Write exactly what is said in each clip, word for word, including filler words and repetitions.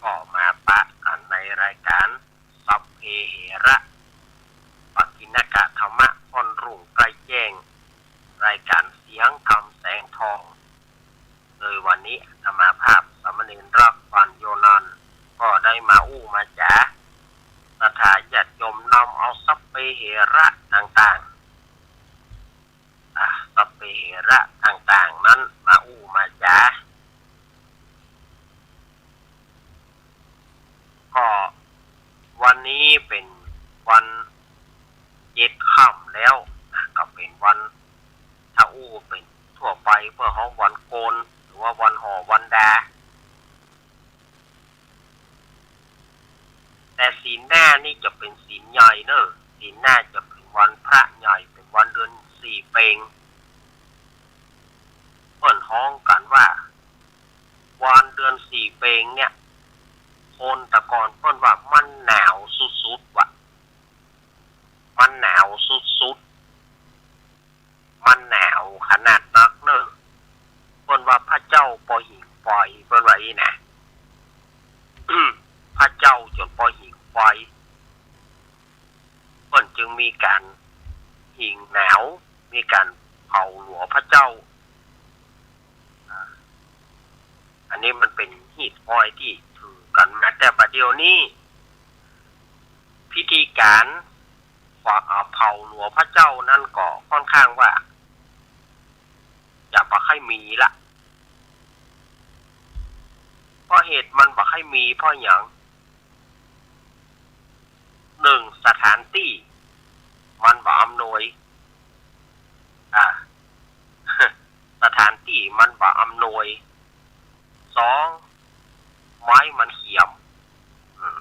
ก็มาปะกั๋นในรายก๋านสัพเพเหระ ปกิณกะธรรมะ ค่อนรุ่งใก้แจ้ง รายก๋านเสียงธรรมแสงทอง โดยวันนี้อาตมาภาพสามเณรรักปัญโญนันท์ ก็ได้มาอู้มาจ๋า ศรัทธาญาติโยมนำเอาสัพเพเหระต่างๆ อ่ะ สัพเพเหระต่างๆ นั้นมาอู้มาจ๋า ก็วันนี้เป๋นวันเจ็ดค่ำแล้วนะ ก็เป๋นวัน ถ้าอู้เป๋นทั่วไปเปิ้นฮ้องวันโกน หรือว่าวันห่อวันดา แต่ศีลหน้านี่จะเป๋นศีลใหญ่เน่อ ศีลหน้าจะเป๋นวันพระใหญ่ เป๋นวันเดือนสี่เป็ง เปิ้นฮ้องกั๋นว่า วันเดือนสี่เป็งเนี่ย คนแต่ก่อนเปิ้นว่ามันหนาวสุดๆ ว่ะ มันหนาวสุดๆ มันหนาวขนาดนักเน่อ เปิ้นว่าพระเจ้าบ่หิงไฟ เปิ้นว่าอี้นะ พระเจ้าจ๋นบ่หิงไฟ เปิ้นจึงมีก๋านหิงหนาว มีก๋านเผาหลัวพระเจ้า อ่า อันนี้มันเป๋นฮีตฮอยตี้ถือกั๋นมา แต่บ่าเดี่ยวนี้ พิธีก๋าน อ่า เผาหลัวพระเจ้านั้นก็ค่อนข้างว่า จะบ่ใค่มีละ เพราะเหตุมันบ่ใค่มีเพราะหยัง นึ่ง สถานตี้มันบ่อำนวย อ่า สถานตี้มันบ่อำนวย สอง ไม้มันเขียม อืม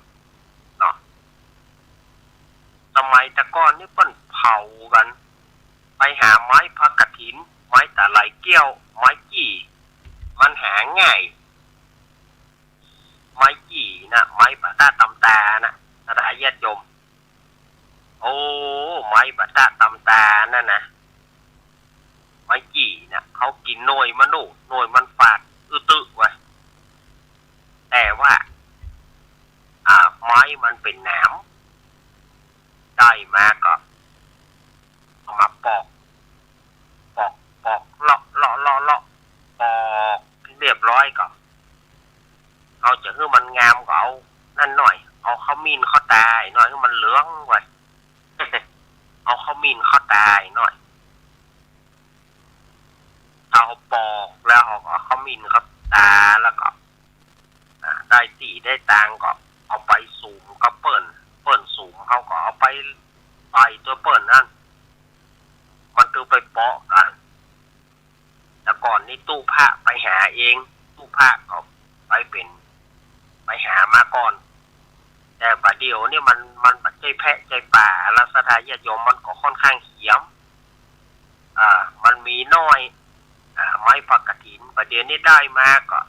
เนาะ สมัยแต่ก่อนนี่เปิ้นเผากั๋น ไปหาไม้ผักกะถิน ไม้ตะไลแก้ว ไม้จี้ มันหาง่าย ไม้จี้น่ะ ไม้บ่าต๊ะตำตาน่ะ ศรัทธาญาติโยม โอ้ ไม้บ่าต๊ะตำตานั่นนะ ไม้จี้น่ะ เขากิ๋นหน่วยมันโน่ หน่วยมันฝาดอึตึเว้ย แต่ว่า อ่า ไม้มันเป๋นหนาม ได้มาก็ เอามาปอก ปอก ปอก เลาะ เลาะ เลาะ เลาะ ปอกเรียบร้อยก็ เอาจะหื้อมันงามก็เอานั่นหน่อย เอาขมิ้นเข้าตาหน่อย หื้อมันเหลืองไว้ เอาขมิ้นเข้าตาหน่อย ถ้าเฮาปอกแล้วเฮาก็เอาขมิ้นเข้าตาแล้วก็ อ่า ได้ตี้ได้ตางก็เอาไปสุมกับเปิ้น เปิ้นสุมเฮาก็เอาไปใส่ตั๋วเปิ้นนั่น มันตึงไปเปาะกั๋น แต่ก่อนนี่ตุ๊พระไปหาเอง ตุ๊พระก็ไปเป๋น ไปหามาก่อน แต่บ่าเดี่ยวนี่มัน มันบ่ใจ้แพะใจ้ป่า ศรัทธาญาติโยม มันก็ค่อนข้างเขียม อ่า มันมีน้อย อ่า ไม้ผักกะถิน บ่าเดี่ยวนี้ได้มาก็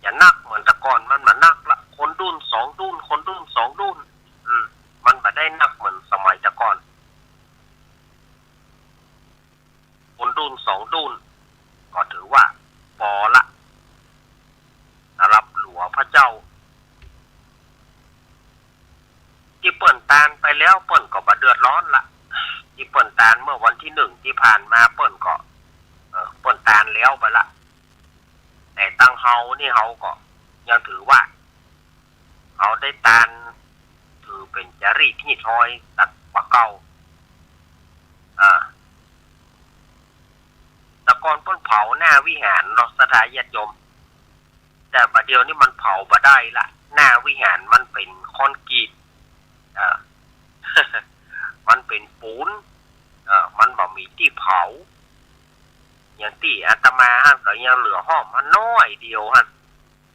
จะนักเหมือนแต่ก่อน มันบ่นักละ คนดุ้นสองดุ้น คนดุ้นสองดุ้น อืม มันบ่ได้นักเหมือนสมัยแต่ก่อน คนดุ้นสองดุ้น ก็ถือว่าปอละ สำหรับหลัวพระเจ้า ตี้เปิ้นตานไปแล้วเปิ้นก็บ่เดือดร้อนละ ตี้เปิ้นตานเมื่อวันตี้หนึ่งตี้ผ่านมาเปิ้นก็ เออ เปิ้นตานแล้วไปละ แต่ตังเฮานี่เฮาก็ยังถือว่า เฮาได้ตาน ถือเป๋นจารีตฮีตฮอยตัดบ่าเก่า อ่า แต่ก่อนเปิ้นเผาหน้าวิหารเนาะ ศรัทธาญาติโยม แต่บ่าเดี่ยวนี้มันเผาบ่ได้ละ หน้าวิหารมันเป๋นคอนกรีต อ่า มันเป๋นปูน เออ มันบ่มีตี้เผา อย่างตี้อาตมาหั้นก็ยังเหลือห้องมันน้อยเดียวหั้น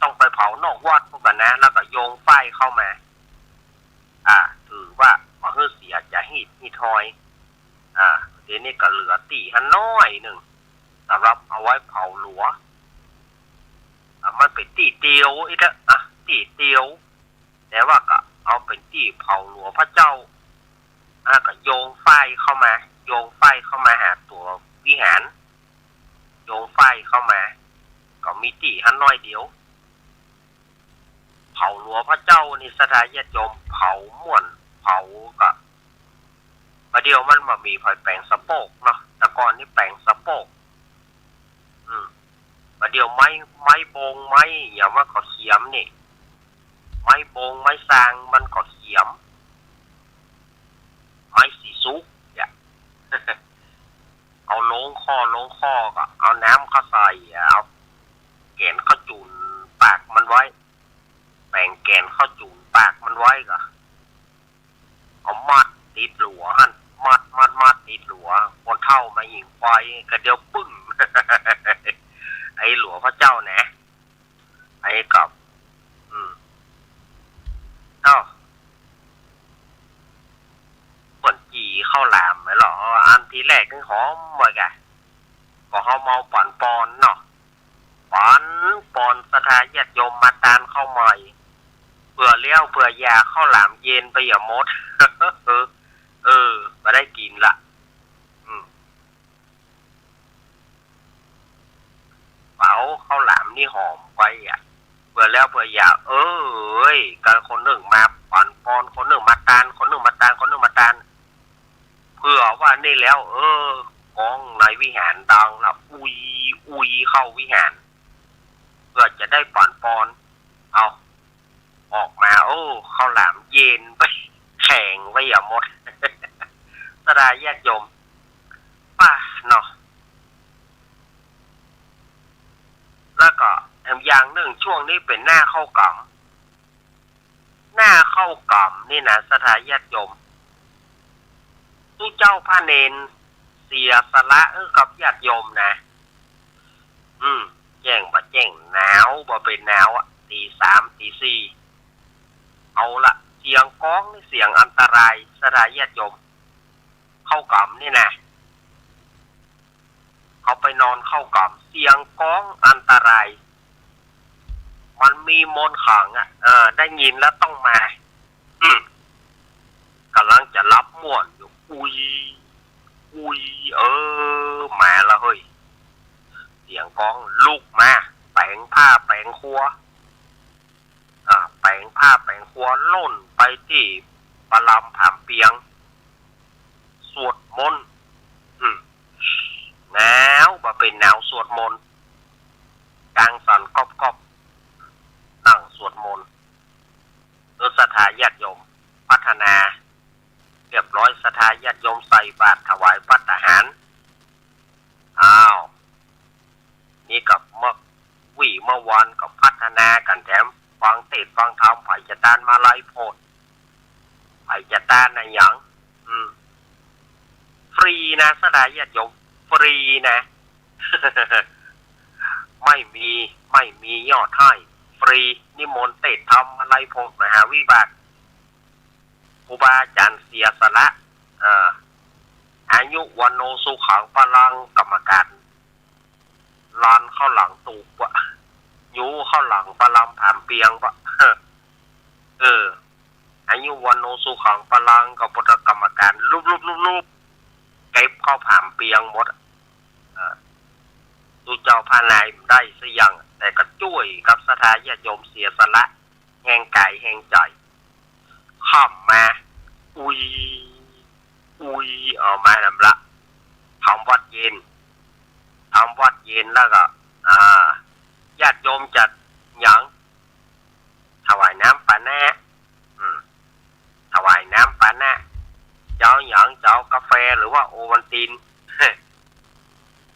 ต้องไปเผานอกวัดพุ้นก่อนนะ แล้วก็โยงฝ้ายเข้ามา อ่า ถือว่าบ่หื้อเสียจารีตฮีตฮอย อ่า เดี๋ยวนี้ก็เหลือตี้หั้นน้อยนึ่ง สำหรับเอาไว้เผาหลัว อ่า มันเป๋นตี้เตียวอี้เต๊อะ อ่ะ ตี้เตียว แต่ว่าก็เอาเป๋นตี้เผาหลัวพระเจ้า แล้วก็โยงฝ้ายเข้ามา โยงฝ้ายเข้ามาหาตั๋ววิหาร โยงฝ้ายเข้ามา ก็มีตี้หั้นน้อยเดียว หลัวพระเจ้านี่ศรัทธาญาติโยม เผาม่วน เผาก็ บ่าเดี่ยวมันบ่มีใผแป๋งสะโปกเนาะ แต่ก่อนนี่แป๋งสะโปก อืม บ่าเดี่ยวไม้ ไม้บง ไม้หยังมันก็เขียมนี่ ไม้บง ไม้ซางมันก็เขียม ไม้สีสุกเนี่ย เอาลงข้อ ลงข้อก็เอาน้ำเข้าใส่ เอาแก๋นเข้าจุ่นปากมันไว้ แป๋งแก๋นเข้าจุ่นปากมันไว้ก็ เอามัดติดหลัวหั้น มัด มัด มัดติดหลัว คนเฒ่ามาหญิงควายกะเดียวปึ้ง ไอ้หลัวพระเจ้านะ ไอ้กับ อืม เอ้า เปิ้นจี่ข้าวหลามไว้เหรอ อันทีแรกนี่หอมไว้กะ ก็เฮาเมาปั๋นปอนเนาะ ปั๋นปอนศรัทธาญาติโยมมาตานข้าวใหม่ เปื้อเลี้ยวเปื้ออย่าข้าวหลามเย็นไปอย่าหมด เออ บ่ได้กิ๋นละ อืม เป๋าข้าวหลามนี่หอมไปอะ เปื้อเลี้ยวเปื้ออย่า เอ้ย ก็คนนึ่งมาปั๋นปอน คนนึ่งมาตาน คนนึ่งมาตาน คนนึ่งมาตาน เปื้อว่านี่แล้ว เออ ก้องในวิหารดังละ อุย อุยเข้าวิหาร เปื้อจะได้ปั๋นปอน เอา ออกมา โอ้ ข้าวหลามเย็นไป แข็งไปอย่าหมด ศรัทธาญาติโยม ป้าเนาะ แล้วก็แถมอย่างนึ่ง ช่วงนี้เป๋นหน้าข้าวก๋ำ หน้าข้าวก๋ำนี่นะ ศรัทธาญาติโยม ตุ๊เจ้าพระเณรเสียสละหื้อกับญาติโยมนะ อืม แจ้งบ่แจ้ง หนาวบ่เป๋นหนาวอะ ตี๋สาม ตี๋สี่ เอาละ เสียงก้องนี่เสียงอันตราย ศรัทธาญาติโยม ข้าวก๋ำนี่นะ เขาไปนอนข้าวก๋ำ เสียงก้องอันตราย มันมีมนต์ขลังอะ เออ ได้ยินแล้วต้องมา อืม ก่ำลังจะหลับม่วนอยู่ อุย อุย เออ มาละเฮ้ย เสียงก้อง ลุกมา แป๋งผ้าแป๋งครัว อ่า แป๋งผ้าแป๋งครัว ล่นไปตี้ประลำผามเปียง สวดมนต์ อืม หนาวบ่เป๋นหนาว สวดมนต์ ก๋างสั่นก๊อบๆ นั่งสวดมนต์ เออ ศรัทธาญาติโยม พัฒนาเรียบร้อย ศรัทธาญาติโยมใส่บาตรถวายภัตตาหาร อ้าว นี่ก็เมื่อ วี้เมื่อวานก็พัฒนากั๋นแถม ฟังเตสน์ฟังธรรม ใผจะตานมาลัยโพธิ์ ใผจะตานอะหยัง อืม ฟรีนะ ศรัทธาญาติโยม ฟรีนะ ไม่มี ไม่มียอดให้ ฟรี นิมนต์เตสน์ธรรม มาลัยโพธิ์ มหาวิบาก ครูบาอาจ๋ารย์เสียสละ เอ่อ อายุ วัณโณ สุขัง พลัง กรรมการ ลานเข้าหลังตูบอะ อยู่เข้าหลังประลำผามเปียงปะ เออ อายุ วัณโณ สุขัง พลัง ก็ปะทะกรรมการ ลูบๆๆๆ เก็บเข้าผามเปียงหมดอะ เออ ตุ๊เจ้าพระนายบ่ได้สักอย่าง แต่ก็จ้วยกับศรัทธาญาติโยมเสียสละ แฮงก๋ายแฮงใจ๋ ค่ำมา อุย อุย เอามานำละ ทำวัตรเย็น ทำวัตรเย็นแล้วก็ อ่า ญาติโยมจัดหยัง ถวายน้ำปานะ อืม ถวายน้ำปานะ จะเอาหยัง จะเอากาแฟหรือว่าโอวัลติน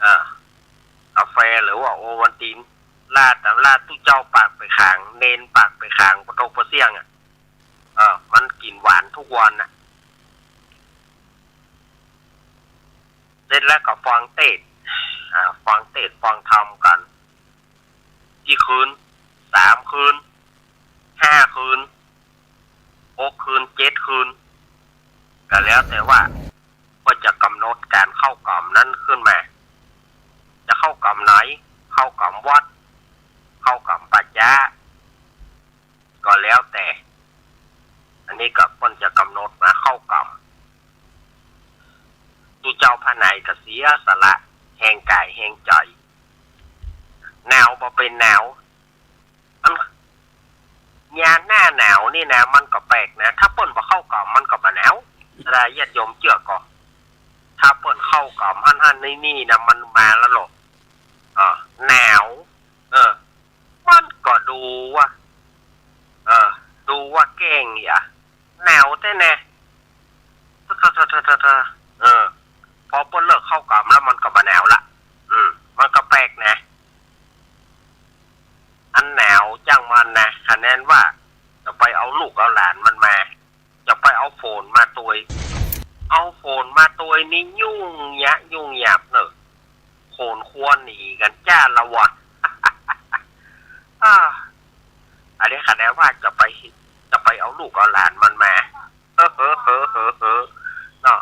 เออ กาแฟหรือว่าโอวัลติน ลาดต๋ามลาด ตุ๊เจ้าปากไปขาง เณรปากไปขาง ปะตกปะเสี้ยงอะ เออ มันกิ๋นหวานกู้วันน่ะ เสร็จแล้วก็ฟังเตสน์ อ่า ฟังเตสน์ฟังธรรมกั๋น กี่คืน สามคืน ห้าคืน หกคืน เจ็ดคืน ก็แล้วแต่ว่า ก็จะกำหนดก๋านเข้าก๋ำนั้นขึ้นมา จะเข้าก๋ำไหน เข้าก๋ำวัด เข้าก๋ำป่าจ๊า ก็แล้วแต่ อันนี้ก็เปิ้นจะกำหนดมาเข้าก๋ำ ตุ๊เจ้าพระนายก็เสียสละ แฮงก๋ายแฮงใจ๋ หนาวบ่เป๋นหนาว อัน ญาณ นี่นะ มันก็แปลกนะ ถ้าเปิ้นบ่เข้ากล่อมมันก็บ่หนาว แต่ญาติโยมเจื้อก่อ ถ้าเปิ้นเข้ากล่อมหั้นๆ นี่ๆ นะ มันมาแล้วโลด เออ หนาว เออ มันก็ดูว่า เออ ดูว่าแกล้งหยา หนาวแต๊แน่ เออ พอเปิ้นเลิกเข้ากล่อมแล้วมันก็บ่หนาวละ อืม มันก็แปลกนะ อันหนาวจ้างมันนะ คะแนนว่าจะไปเอาลูกเอาหลานมันมา จะไปเอาโฝนมาตวย เอาโฝนมาตวยนี่ยุ่งยะ ยุ่งยากเน่อ โขนครัวหนีกั๋นจ้าละวะ อ่า อันนี้คะแนนว่าจะไป จะไปเอาลูกเอาหลานมันมา เฮ้อ เฮ้อ เฮ้อ เฮ้อ เฮ้อ เนาะ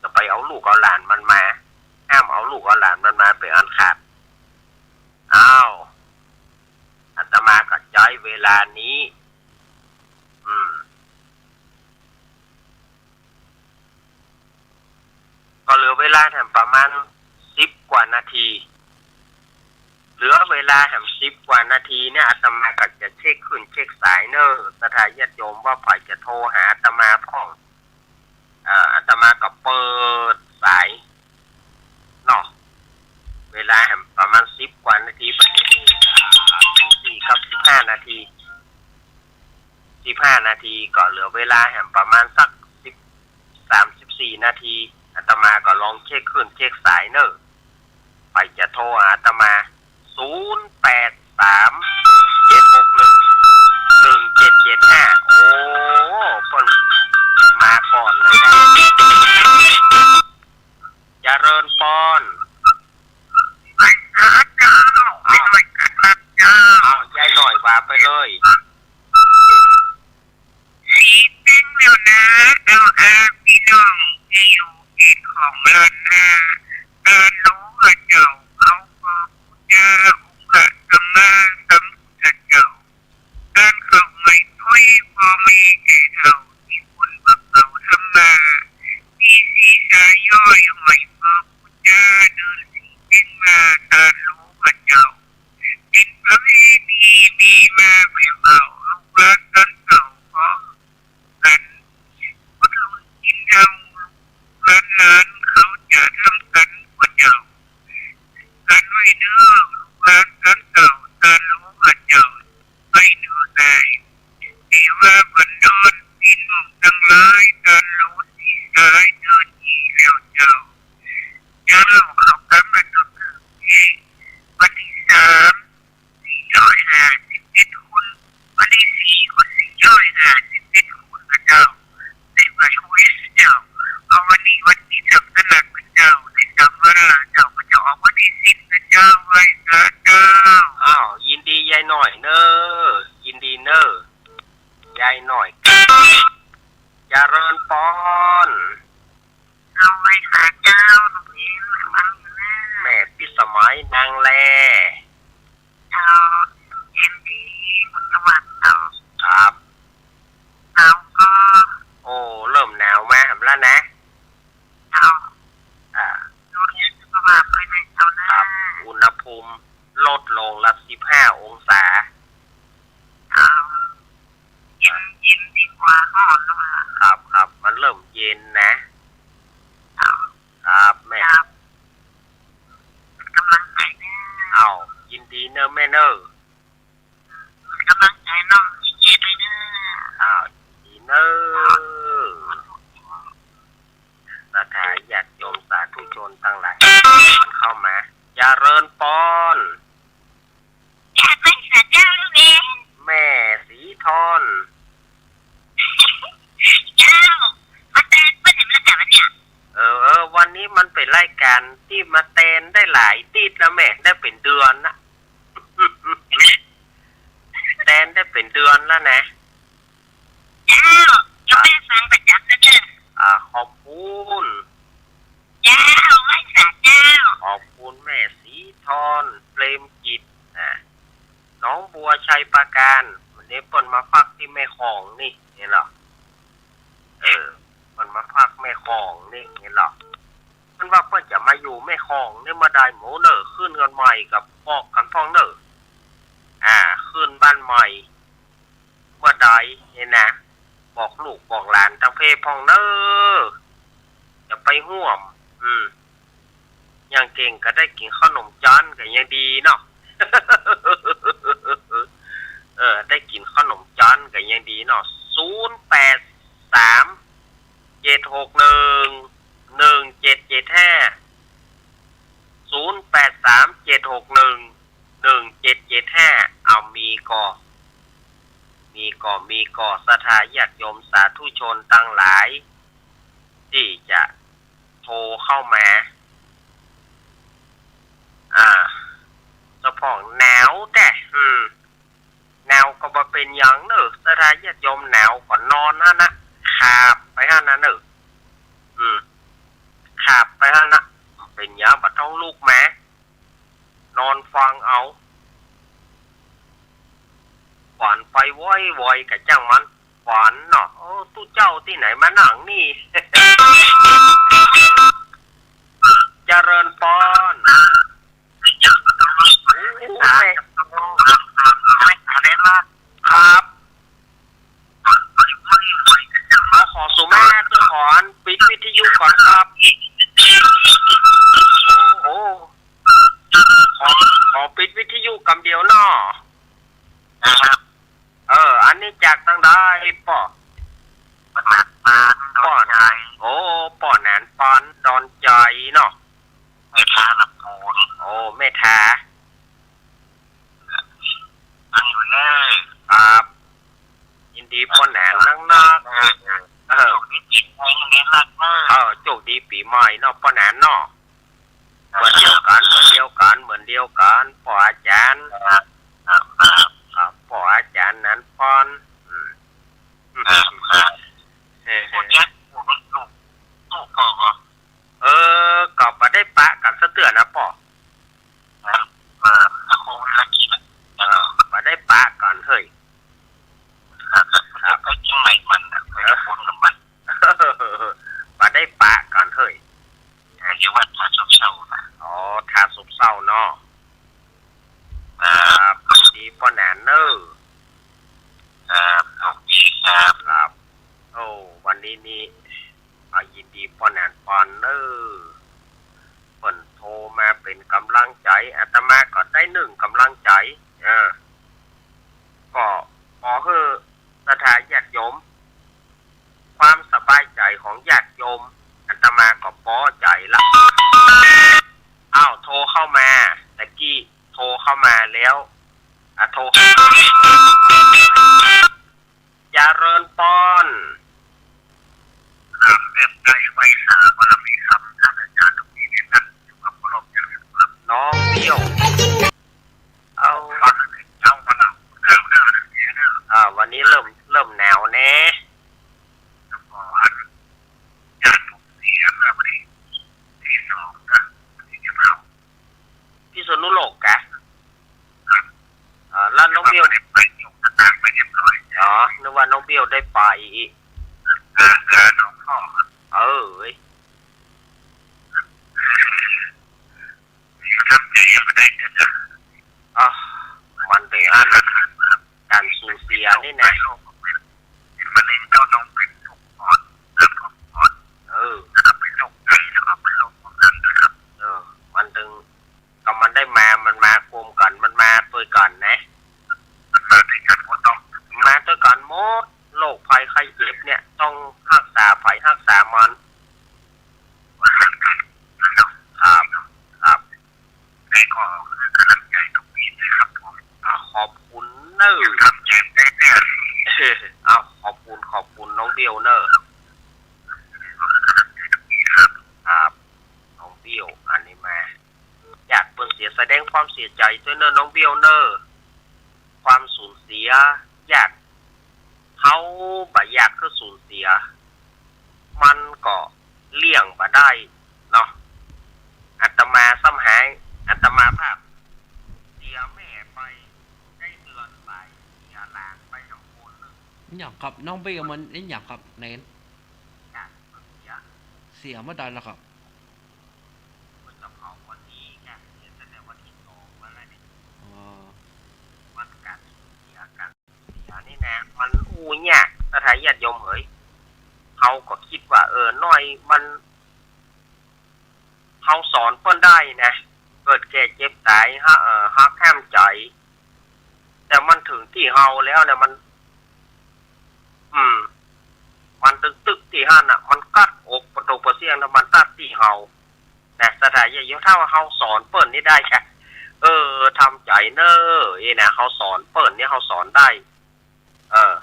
จะไปเอาลูกเอาหลานมันมา ห้ามเอาลูกเอาหลานมันมาเป๋นอันขาด อ้าว อาตมาก็ใจ๊เวลานี้ อืม ก็เหลือเวลาแถมประมาณสิบกว่านาที เหลือเวลาแถมสิบกว่านาทีเนี่ย อาตมาก็จะเช็คคลื่นเช็คสายเน่อ ศรัทธาญาติโยมว่าใผจะโทรหาอาตมาพ่อง เอ่อ อาตมาก็เปิดสายเนาะ เวลาแถมประมาณสิบกว่านาที ปัจจุบันนี้ อ่า ตีสี่กับสิบห้านาที สิบห้านาที ก็เหลือเวลาแถมประมาณสักสิบ สามสิบสี่นาที อาตมาก็ลองเช็คคลื่นเช็คสายเน่อ ใผจะโทรหาอาตมา ศูนย์แปดสาม เจ็ดหกหนึ่ง หนึ่งเจ็ดเจ็ดห้า โอ้ เปิ้นมาก่อนเลยนะ เจริญปอน อ้าว อ้าว ยายหน่อยว่าไปเลย สีเต็งแล้วนะ เจ้าอาพี่น้องตี้อยู่เขตของเลินนา เปิ้นฮู้ว่าเจ้า เอาเบอร์ผู้จาองค์พระสัมมาสัมพุทธเจ้า เปิ้นเข้ามาตวยพ่อแม่แก่เฒ่าตี้คนบ่เข้าธรรมา ตี้สีสายย่อยห้อยเบอร์ผู้จาเดินสีเต็งมา เปิ้นฮู้ว่าเจ้า เป๋นประเพณีมีมาแหมเบา ลูกหลานต้านเก่าของกั๋น พุทธรุ่นกิ๋นเหล้า ลูกหลานเขาจะทำกั๋นกว่าเจ้า กั๋นไว้เน่อ ลูกหลานต้านเก่า ต้านฮู้ว่าเจ้า ไปเน่อได้ แต่ว่าบันดอนพี่น้องตังหลาย ต้านฮู้สีสายเดินดีแล้วเจ้า เจ้าเข้ากำหนดวันตี้สาม สี่ร้อยห้าสิบเจ็ดคน วันตี้สี่ก็สี่ร้อยห้าสิบเจ็ดคนนะเจ้า ได้ไหว้ฮู้เจ้า เอาวันนี้วันตี้สำคัญนะเจ้า ได้สำวาระเจ้า ก็จะออกวันตี้สิบนะเจ้า ไหว้สาเจ้า อ้าว ยินดียายหน่อยเน่อ ยินดีเน่อ ยายหน่อย เจริญปอน เอาไหว้สาเจ้า ลูกเอ๋ย แม่พิสมัยนางแล เจ้า ยินดี บุญสวัสดิ์เจ้า ครับ หนาวก่อ โอ้ เริ่มหนาวมาแล้วนะ เจ้า อ่า ดูแลสุขภาพด้วยนะเจ้านะ ครับ อุณหภูมิลดลงละสิบห้าองศา เจ้า เย็น เย็นดีกว่าฮ้อนนะ ครับ ครับ มันเริ่มเย็นนะ เจ้า ครับแม่ ครับ กำลังใจ๋เน่อ อ้าว ยินดีเน่อแม่เน่อ กำลังใจ๋น้องเจเจด้วยเน่อ อ้าว ยินดีเน่อ ศรัทธาญาติโยมสาธุชนตังหลาย เข้ามา เจริญปอน อยากไหว้สาเจ้าลูกเอ๋ย แม่สีทอน เจ้า มาแตนเปิ้นแหมละจ้ะวันเนี้ย เออ เออ วันนี้มันเป๋นรายก๋านตี้มาแตนได้หลายติ๊ดแล้วแม่ ได้เป๋นเดือนนะ แตนได้เป๋นเดือนแล้วนะ เจ้า โยมแม่ฟังประจ๋ำนะเจ้า อ่า ขอบคุณ เจ้า ไหว้สาเจ้า ขอบคุณแม่สีทอน เปรมจิต อ่า หนองบัวชัยปราการ วันนี้เปิ้นมาพักตี้แม่ของนี่ เห็นเหรอ เออ เปิ้นมาพักแม่ของนี่ เห็นเหรอ เปิ้นว่าเปิ้นจะมาอยู่แม่ของนี่เมื่อใดหมูเน่อ ขึ้นกั๋นใหม่ก็บอกกั๋นพ่องเน่อ อ่า ขึ้นบ้านใหม่ เมื่อใดนี่นะ บอกลูกบอกหลานตังเพศพ่องเน่อ อย่าไปห่วง อืม อย่างเก่งก็ได้กิ๋นข้าวหนมจ๊อนก็ยังดีเนาะ เออ ได้กิ๋นข้าวหนมจ๊อนก็ยังดีเนาะ ศูนย์แปดสาม เจ็ดหกหนึ่ง หนึ่งเจ็ดเจ็ดห้า ศูนย์แปดสาม เจ็ดหกหนึ่ง หนึ่งเจ็ดเจ็ดห้า เอา มีก่อ มีก่อ มีก่อ ศรัทธาญาติโยมสาธุชนตังหลาย ตี้จะโทรเข้ามา อ่า เจ้าพ่อหนาวแต๊ อืม หนาวก็บ่เป๋นหยังเน่อ ศรัทธาญาติโยม หนาวก็นอนหั้นนะ ขาบไปหั้นนะเน่อ อืม ขาบไปหั้นนะ เป๋นหยังบ่ต้องลุกมา นอนฟังเอา ฝันไปว้อยๆ ก็จ้างมัน ฝันเนาะ โอ้ ตุ๊เจ้าตี้ไหนมานั่งนี่ เจริญปอน ครับ เอา ขอสุมาเตื้อก่อน ปิดวิทยุก่อนครับ โอ้ โอ้ ขอ ขอปิดวิทยุกำเดียวเนาะ ครับ เออ อันนี้จากตังใดป้อ ป้อหนานปาน ดอนใจ๋ โอ้ ป้อหนานปาน ดอนใจ๋เนาะ แม่ทาลำพูน โอ้ แม่ทา ฟังอยู่เน่อ ครับ ยินดีป้อหนานนักๆ เออ เออ เออ โชคดีปีใหม่เน่อ รักเน่อ เออ โชคดีปีใหม่เนาะ ป้อหนานเนาะ เหมือนเดียวกั๋น เหมือนเดียวกั๋น เหมือนเดียวกั๋น ป้ออาจ๋ารย์ ครับ ครับ ครับ ป้ออาจ๋ารย์หนานปาน อืม ครับ ครับ เออ พูดแยะ พูดลูก ลูกป้อก่อ เออ ก็บ่ได้ปะกั๋นสักเตื้อนะป้อ ครับ เออ ถ้าโควิดละกิ๋นอะ เออ บ่ได้ปะกั๋นเฮ้ย ครับ ครับ ไปเจียงใหม่มันอะ ไปเจียงใหม่มัน บ่ได้ปะกั๋นเฮ้ย เออ อยู่วัดท่าซบเซานะ อ๋อ ท่าซบเซาเนาะ ครับ ยินดีป้อหนานเน่อ ครับ โชคดีครับ ครับ โอ้ วันนี้นี่ เอา ยินดีป้อหนานปานเน่อ เปิ้นโทรมาเป๋นก๋ำลังใจ๋ อาตมาก็ได้นึ่งก๋ำลังใจ๋ เออ ก็ขอหื้อศรัทธาญาติโยม ความสบายใจ๋ของญาติโยม อาตมาก็ปอใจ๋ละ อ้าว โทรเข้ามา ตะกี้โทรเข้ามาแล้ว อ่ะ โทร เจริญปอน ครับ แม่นใจ๋ไหว้สาบารมีธรรม ท่านอาจ๋ารย์ ตรงนี้เนี่ย ท่านอยู่กับเคารพอย่างสูงครับ น้องเบี้ยว เอา เอามาเล่า หนาวเน่อ หนาวเน่อ อ่า วันนี้เริ่ม เริ่มหนาวแน่ แล้วก็อัน ญาติผมเสียเมื่อวันที่ ที่สองนะ วันที่สิบห้า พิษณุโลกกะ ครับ อ่า แล้วน้องเบี้ยว แต่ว่าบ่ได้ไป ส่งสตางค์ไปเรียบร้อย อ๋อ นึกว่าน้องเบี้ยวได้ไป อ่า เออ น้องพ่อ เออ เว้ย ทำใจยังบ่ได้เด้อ อ่ะ มันเป๋นอัน ก๋านสูญเสียนี่นะ เป็นมะเร็งเต้านม เป็นโรคปอด น้ำท่วมปอด เออ แล้วก็เป็นโรคไต แล้วก็เป็นโรคความดันด้วยครับ เออ มันตึง ก็มันได้มา มันมาพร้อมกั๋น มันมาตวยกั๋นนะ มันมาตวยกั๋นหมดเนาะ มาตวยกั๋นหมด โรคภัยไข้เจ็บเนี่ย ต้องฮักษาไผฮักษามัน ครับ ครับ ไงก็หื้อกำลังใจ๋ตรงนี้ด้วยครับผม อ่า ขอบคุณเน่อ ทำใจได้เนี่ย เออ เอา ขอบคุณ ขอบคุณน้องเบี้ยวเน่อ ครับ น้องเบี้ยว อันนี้มา ญาติเปิ้นเสีย แสดงความเสียใจ๋ตวยเน่อ น้องเบี้ยวเน่อ ความสูญเสีย ญาติ เฮาบ่อยากหื้อสูญเสีย มันก็เลี่ยงบ่ได้เนาะ อาตมาซ้ำหาย อาตมาภาพเสียแม่ไปได้เดือนปลาย เสียหลานไปสองคนเน่อ อะหยังครับ น้องเบ้ มันอะหยังครับ เณร อยากหื้อเสีย เสียเมื่อใดล่ะครับ เปิ้นจะเผาวันนี้ไง เสียตั้งแต่วันที่สองมาแล้วเนี่ย อ๋อ มันก๋านสูญเสีย ก๋านสูญเสียนี่นะ มัน กู้ยาก ศรัทธาญาติโยมเหย เฮาก็กึ๊ดว่า เออ น้อยมัน เฮาสอนเปิ้นได้นะ เกิดแก่เจ็บตายฮะ เออ หักห้ามใจ๋ แต่มันเถิงตี้เฮาแล้วเนี่ย มัน อืม มันตึกๆ ตี้หั้นน่ะ มันกั๊ดอกปะโตปะเสี้ยง ถ้ามันตัดตี้เฮา นะ ศรัทธาญาติโยม ถ้าว่าเฮาสอนเปิ้นนี่ได้กะ เออ ทำใจ๋เน่อ เอ้ยนะ เฮาสอนเปิ้นนี่ เฮาสอนได้ เออ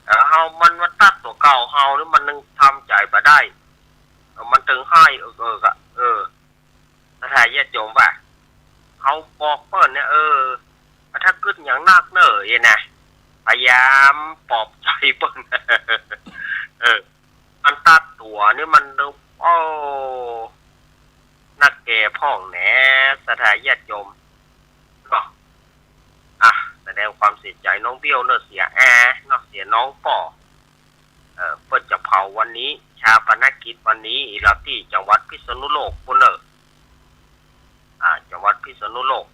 เออ เฮา มันมาตัดตั๋วเก่าเฮานี่ มันนึ่งทำใจ๋บ่ได้ เออ มันเถิงฮ้าย เออ เออกะ เออ ศรัทธาญาติโยมว่า เฮาบอกเปิ้นเนี่ย เออ ถ้ากึ๊ดหยังนักเน่อ เอ้ยนะ พยายามปลอบใจ๋เปิ้น เออ มันตัดตั๋วนี่มัน โอ้ นักแก่พ่องแหน ศรัทธาญาติโยมเนาะ อ่ะ แสดงความเสียใจ๋น้องเบี้ยวเน่อ เสียอาเนาะ เสียน้องป้อ เออ เปิ้นจะเผาวันนี้ ฌาปนกิจวันนี้ อีหละตี้จังหวัดพิษณุโลกปู้นเน่อ อ่า จังหวัดพิษณุโลก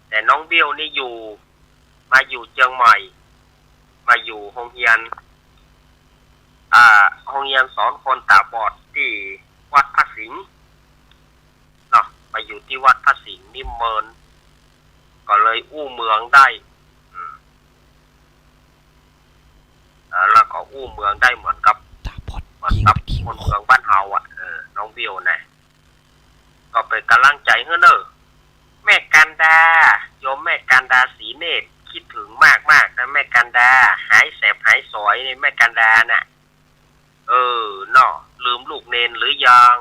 แต่น้องเบี้ยวนี่อยู่ มาอยู่เจียงใหม่ มาอยู่โฮงเฮียน อ่า โฮงเฮียนสอนคนต๋าบอดตี้วัดพระสิงห์เนาะ มาอยู่ตี้วัดพระสิงห์นิมเมิน ก็เลยอู้เมืองได้ อืม เออ แล้วก็อู้เมืองได้เหมือนกับ ต๋าบอด เหมือนกับ ยิง ยิง คนเมืองบ้านเฮาอะ เออ น้องเบี้ยวนะ ก็เป๋นก๋ำลังใจ๋หื้อเน่อ แม่กันดา โยมแม่กันดา ศรีเนตร กึ๊ดเถิงมากๆ นะ แม่กันดา หายแสบหายสอยนี่ แม่กันดาน่ะ เออ เนาะ ลืมลูกเณรหรือยัง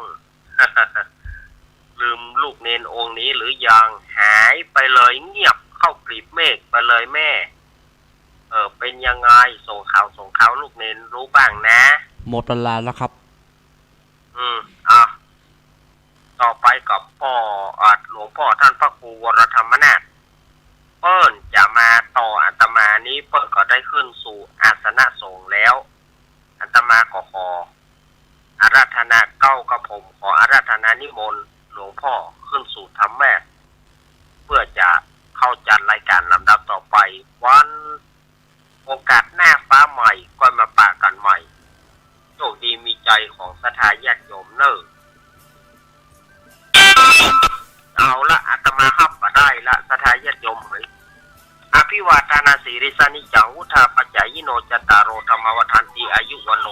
ลืมลูกเณรองค์นี้หรือยัง หายไปเลย เงียบเข้ากลีบเมฆไปเลยแม่ เออ เป๋นยังไง ส่งข่าว ส่งข่าวลูกเณรรู้บ้างนะ หมดเวลาแล้วครับ อืม อ่ะ ต่อไปกับป้อ อ่ะ หลวงป้อต้านพระครูวรธรรมนาถ เปิ้นจะมาต่ออาตมานี้ เปิ้นก็ได้ขึ้นสู่อาสนะสงฆ์แล้ว อาตมาก็ขออาราธนาเก๊ากระผม ขออาราธนานิมนต์หลวงป้อขึ้นสู่ธรรมาสน์ เปื้อจะเข้าจัดรายก๋านลำดับต่อไป วัน โอกาสหน้าฟ้าใหม่ก็มาปะกั๋นใหม่ โชคดีมีชัยของศรัทธาญาติโยมเน่อ เอาละ อาตมาฮับบ่ได้ละ ศรัทธาญาติโยมเหย อภิวาทนสีลิสสะนิจจัง วุฑฒาปะจายิโน จัตตาโร ธัมมา วัฑฒันติ อายุ วัณโณ